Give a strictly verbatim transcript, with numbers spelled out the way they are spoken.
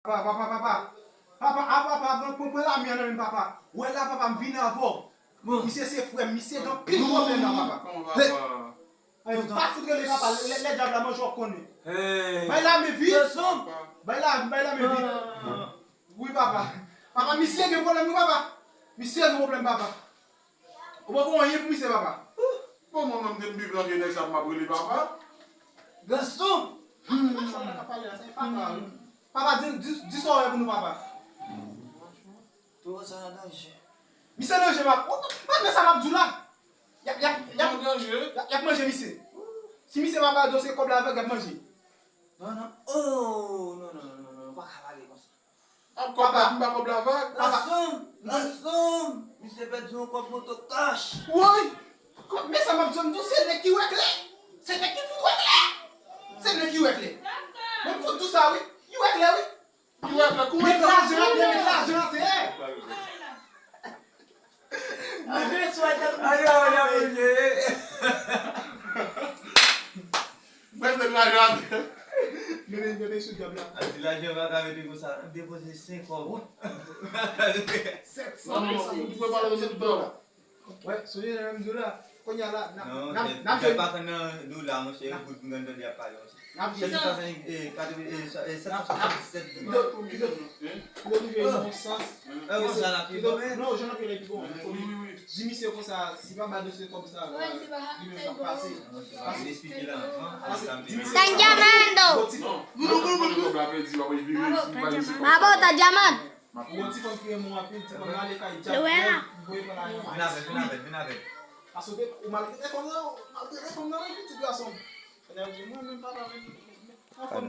Papa, papa, papa. Papa, a papa, pran, pran, pran lame an nan men m, papa. Wè la, papa, m vini avè w. Misye se frè m, misye gen anpil pwoblèm la, papa. Kòman papa? Ay, pa fout rele papa, lè, lè dyab la manje w ap konnen. Bay lame vit. Bay lame, bay lame vit. Wi, papa. Papa, misye gen pwoblèm, wi, papa. Misye gen pwoblèm, papa. Ou poko anyen pou misye, papa. Bon, mwen menm, depi m vin nan nèg sa, m ap rele papa. Gason! Papa, sa nan ka pale la, se papa. Papa, di, di, di sa w wè pou nou, papa. Toro sa nan danje. Misye danje, papa. Ou, ou, ou, sa m ap di w la. Y ap, y ap, y ap, y ap, y ap manje misye. Si misye pa ba dosye kòb la avèk, y ap manje. Non, non. Oh, non, non, non, non, non, pa ka pale konsa. Ap kòb la, m pa kòb la vag. Gason, gason, misye pèdi yon kòb moto kach. Woy! Men sa m ap di w, se nèg ki wè klè. Se nèg ki fout wè klè. Se nèg ki wè klè. Men m fout di w sa, wi. Ki wè klè, wi. Ki wè klè, kouman. Met lajan atè, met lajan atè. Mwen gen swa dèt. Ayo, ayo, ayo. Mwen se lajan. Mete, mete sou dyab la. A, si lajan pa ka mete konsa, depoze senk kòb. Sèt san. Non, non, non, ou pral pale de dola. Wè, sonje nan menm dola. Kounye a la, n ap, non, n ap, n ap jwenn. Pa konn nan dola, monchè, yon bout pou m tande y ap pale, monchè. N ap jwenn. Sèt san, eh, katreven, eh, sèt san swasannsèt dola. Ki dòt, ki dòt, ki dòt, ki dòt, ki dòt, non, jan n ap pale pi bon. Di misye konsa, si pa ba dosye kòb sa, li menm k ap pase. Tanjamando! Mabo, Tanjamando! Ou wè yon ti fanm ki renmen w anpil, ti fanm nan ale kay dyab, li voye pran lajan. Vin avè l, vin avè l, vin avè l. Paske ou maltrete fanm nan, ou maltrete fanm nan, wi, pitit gason. Mwen menm papa, mwen, mwen, mwen,